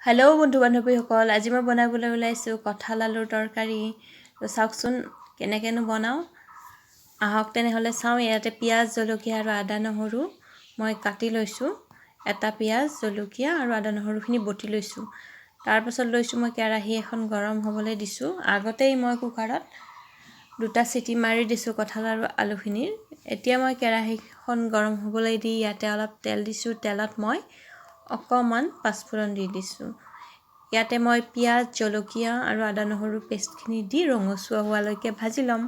Hello' বন্ধু বান্ধৱীসকল, আজি মই বনাবলৈ ওলাইছোঁ কঁঠাল আলুৰ তৰকাৰী। তো চাওকচোন কেনেকৈনো বনাওঁ, আহক তেনেহ'লে চাওঁ। ইয়াতে পিঁয়াজ, জলকীয়া আৰু আদা নহৰু মই কাটি লৈছোঁ। এটা পিঁয়াজ, জলকীয়া আৰু আদা নহৰুখিনি বটি লৈছোঁ। তাৰপাছত লৈছোঁ মই কেৰাহী এখন গৰম হ'বলৈ দিছোঁ। আগতেই মই কুকাৰত দুটা চিটি মাৰি দিছোঁ কঁঠাল আৰু আলুখিনিৰ। এতিয়া মই কেৰাহীখন গৰম হ'বলৈ দি ইয়াতে অলপ তেল দিছোঁ। তেলত মই অকণমান পাঁচফোৰণ দি দিছোঁ। ইয়াতে মই পিঁয়াজ, জলকীয়া আৰু আদা নহৰু পেষ্টখিনি দি ৰঙচুৱা হোৱালৈকে ভাজি ল'ম।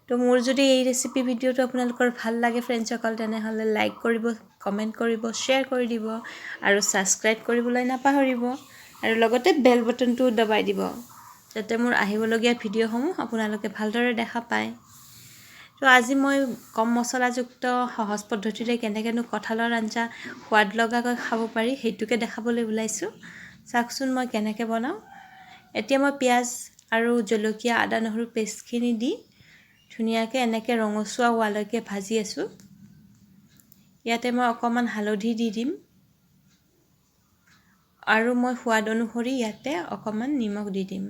তো মোৰ যদি এই ৰেচিপি ভিডিঅ'টো আপোনালোকৰ ভাল লাগে ফ্ৰেণ্ডছসকল, তেনেহ'লে লাইক কৰিব, কমেণ্ট কৰিব, শ্বেয়াৰ কৰি দিব আৰু ছাবস্ক্ৰাইব কৰিবলৈ নাপাহৰিব আৰু লগতে বেল বটনটোও দবাই দিব, যাতে মোৰ আহিবলগীয়া ভিডিঅ'সমূহ আপোনালোকে ভালদৰে দেখা পায়। তো আজি মই কম মছলাযুক্ত সহজ পদ্ধতিৰে কেনেকৈনো কঁঠালৰ আঞ্জা সোৱাদ লগাকৈ খাব পাৰি, সেইটোকে দেখাবলৈ ওলাইছোঁ। চাওকচোন মই কেনেকৈ বনাওঁ। এতিয়া মই পিঁয়াজ আৰু জলকীয়া, আদা নহৰু পেষ্টখিনি দি ধুনীয়াকৈ এনেকৈ ৰঙচুৱা হোৱালৈকে ভাজি আছোঁ। ইয়াতে মই অকণমান হালধি দি দিম আৰু মই সোৱাদ অনুসৰি ইয়াতে অকণমান নিমখ দি দিম।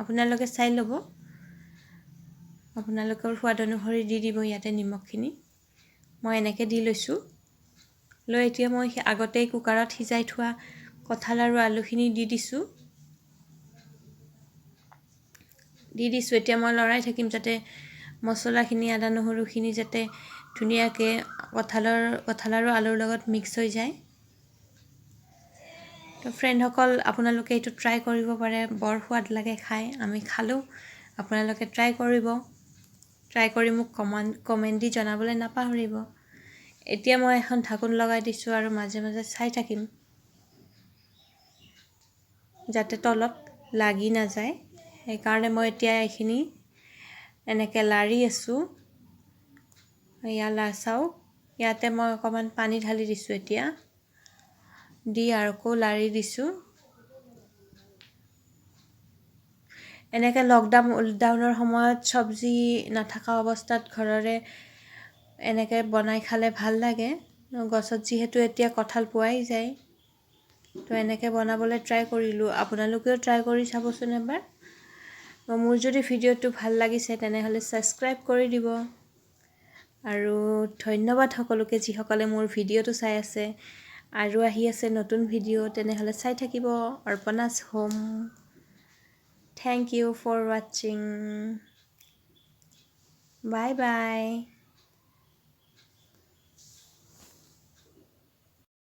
আপোনালোকে চাই ল'ব, আপোনালোকৰ সোৱাদ অনুসৰি দি দিব ইয়াতে নিমখখিনি। মই এনেকৈ দি লৈছোঁ। লৈ এতিয়া মই আগতেই কুকাৰত সিজাই থোৱা কঁঠাল আৰু আলুখিনি দি দিছোঁ। এতিয়া মই লৰাই থাকিম, যাতে মছলাখিনি, আদা নহৰুখিনি যাতে ধুনীয়াকৈ কঁঠাল আৰু আলুৰ লগত মিক্স হৈ যায়। তো ফ্ৰেণ্ডসকল, আপোনালোকে এইটো ট্ৰাই কৰিব পাৰে, বৰ সোৱাদ লাগে খাই। আমি খালোঁ, আপোনালোকে ট্ৰাই কৰিব। ট্ৰাই কৰি মোক কমেণ্ট দি জনাবলৈ নাপাহৰিব। এতিয়া মই এখন ঢাকোন লগাই দিছোঁ আৰু মাজে মাজে চাই থাকিম, যাতে তলত লাগি নাযায়। সেইকাৰণে মই এতিয়া এইখিনি এনেকৈ লাৰি আছোঁ। এয়া চাওক, ইয়াতে মই অকণমান পানী ঢালি দিছোঁ এতিয়া, দি আৰু আকৌ লাৰি দিছোঁ। এনেকৈ লকডাউনৰ সময়ত চব্জি নথকা অৱস্থাত ঘৰৰে এনেকৈ বনাই খালে ভাল লাগে। গছত যিহেতু এতিয়া কঁঠাল পোৱাই যায়, তো এনেকৈ বনাবলৈ ট্ৰাই কৰিলোঁ। আপোনালোকেও ট্ৰাই কৰি চাবচোন এবাৰ। মোৰ যদি ভিডিঅ'টো ভাল লাগিছে, তেনেহ'লে ছাবস্ক্ৰাইব কৰি দিব। আৰু ধন্যবাদ সকলোকে, যিসকলে মোৰ ভিডিঅ'টো চাই আছে। আৰু আহি আছে নতুন ভিডিঅ', তেনেহ'লে চাই থাকিব অৰ্পণাছ home. Thank you for watching. Bye bye.